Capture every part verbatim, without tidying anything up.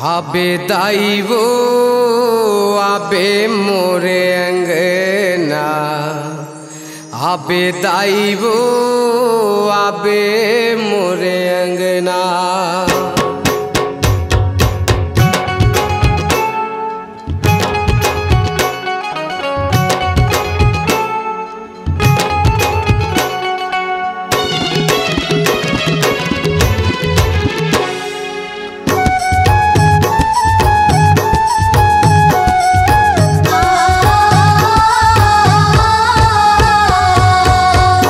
आबे दाई वो, आबे मोरे अंगना, आबे दाई वो, आबे मोरे अंगना।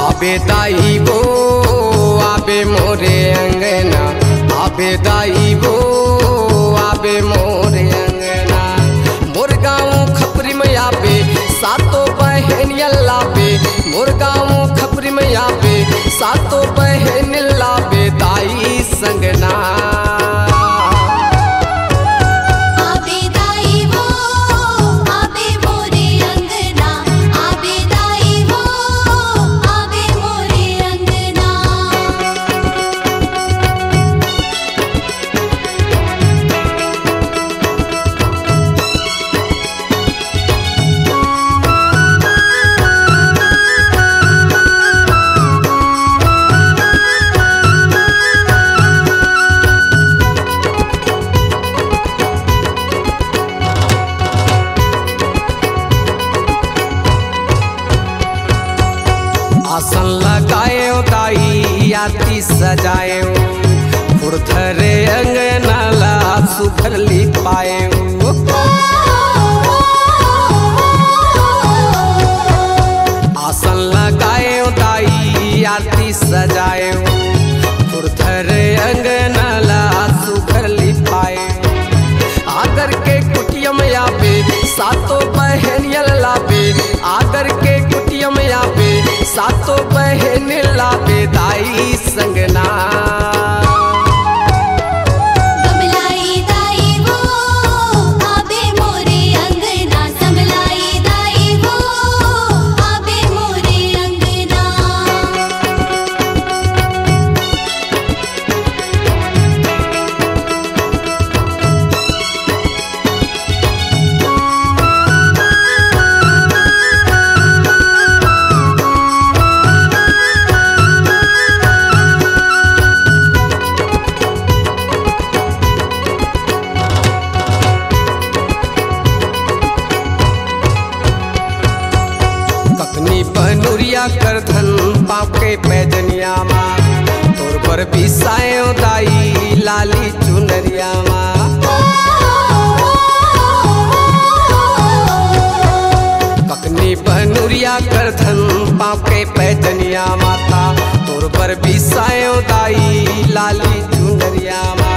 आबे दाई वो, आबे मोरे अंगना, आबे दाई वो, आबे मोरे अंगना। मोर गाँव खपरी में आबे, सातो बहन लाबे। मोर गाँव खपरी में आबे, सातो बहन लाबे दाई संगना। आबे दाई वो, आबे मोरे अंगना, आबे दाई वो, आबे मोरे अंगना। आसन लगायो दाई, आरती सजायो, खुरधरे अंगना ला सुघर लिपायो। आसन लगायो दाई, आरती सजायो, खुरधरे अंगना ला सुघर लिपायो। आगर के कुटिया में आबे, सातो बहनिया लाबे। आगर के कुटिया में आबे, सातो बहन लाबे दाई संगना। बमलाई दाई वो, आबे मोरे अंगना। समलाई दाई वो, आबे मोरे अंगना। ककनी बनुरिया करधन पाँव के पैजनिया मा, तोर बर बिसायो दाई लाली चुनरिया मा। ककनी बनुरिया करधन पाँव के पैजनिया माता, तोर बर बिसायो दाई लाली चुनरिया मा।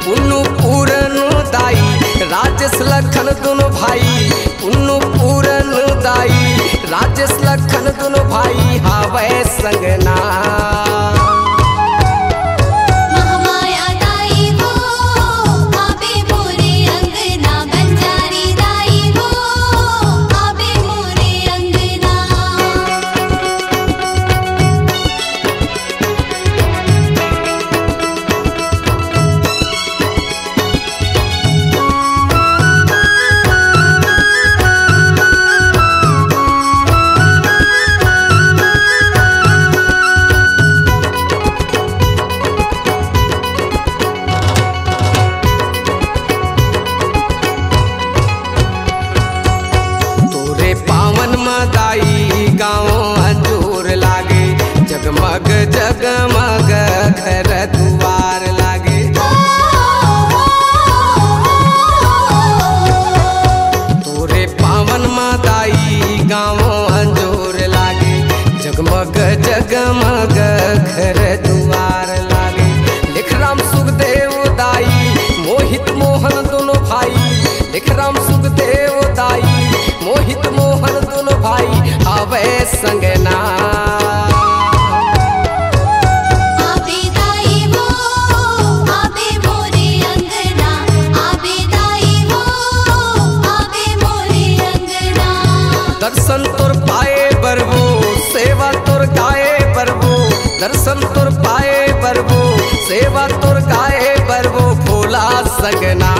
पुन्नू पूरन दाई, राजेश लखन दुनो भाई, पुन्नू पूरन दाई, राजेश लखन दुनो भाई हावय संगना। महामाया दाई वो, आबे मोरे अंगना। बंजारी दाई वो, आबे मोरे अंगना। तोरे पावन म दाई गाँव अंजोर लागे, जगमग जगमग घर दुआर लागे। तोरे पावन म दाई गाँव अंजोर लागे, जगमग जगमग घर दुआर लागे। लिखराम सुखदेव दाई, मोहित मोहन दुनो भाई, लिखराम सुखदेव दाई, मोहित मोहन दुनो भाई हावय संगना। आबे दाई वो, आबे मोरे अंगना। आबे दाई वो, आबे मोरे अंगना। दर्शन तोर पाए बर वो, सेवा तोर गाए बर वो, दर्शन तोर पाए बर वो, सेवा तोर गाए बर वो भोला संगना।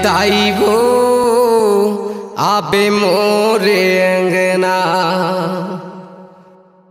आई वो आबे मोरे अंग